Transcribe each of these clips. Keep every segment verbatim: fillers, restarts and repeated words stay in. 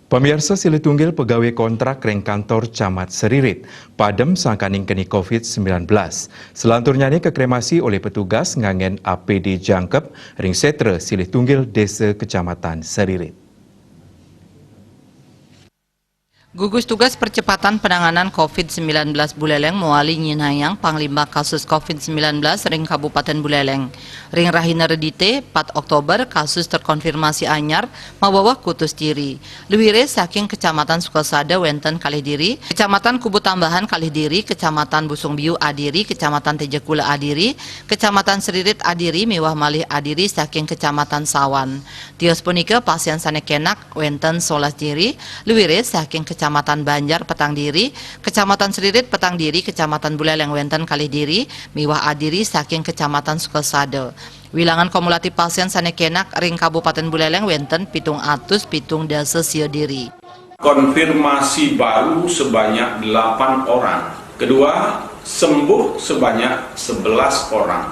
Pamiarsa, silih tunggil pegawai kontrak ring kantor camat Seririt padem sangkaning keni covid sembilan belas. Selanturnyane kakremasi olih petugas nganggen A P D jangkep ring setra silih tunggil desa kecamatan Seririt. Gugus Tugas Percepatan Penanganan covid sembilan belas Buleleng mawali nyinahang panglima kasus covid sembilan belas ring Kabupaten Buleleng. Ring rahina Redite, pat Oktober, kasus terkonfirmasi anyar maweweh kutus diri. Luire saking Kecamatan Sukasada wenten kalih diri, Kecamatan Kubutambahan kalih diri, Kecamatan Busung Biu adiri, Kecamatan Tejakula adiri, Kecamatan Seririt adiri miwah malih adiri saking Kecamatan Sawan. Tios punika pasien sane kenak wenten solas diri, luire saking Kecamatan Banjar petang diri, Kecamatan Seririt petang diri, Kecamatan Buleleng wenten kalih diri, miwah adiri saking Kecamatan Sukasada. Wilangan kumulatif pasien sane kenak ring Kabupaten Buleleng wenten pitung atus pitung dasa sia diri. Konfirmasi baru sebanyak delapan orang. Kedua, sembuh sebanyak sebelas orang.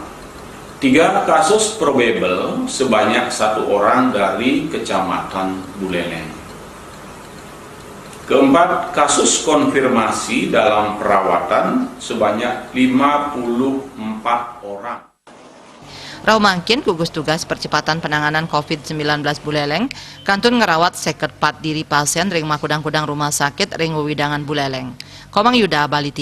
Tiga, kasus probable sebanyak satu orang dari Kecamatan Buleleng. Keempat, kasus konfirmasi dalam perawatan sebanyak lima puluh empat orang. Rauh mangkin, gugus tugas percepatan penanganan covid sembilan belas Buleleng kantun ngrawat seket pat diri pasien ring makudang-kudang rumah sakit ring wewidangan Buleleng. Komang Yuda, Bali T V.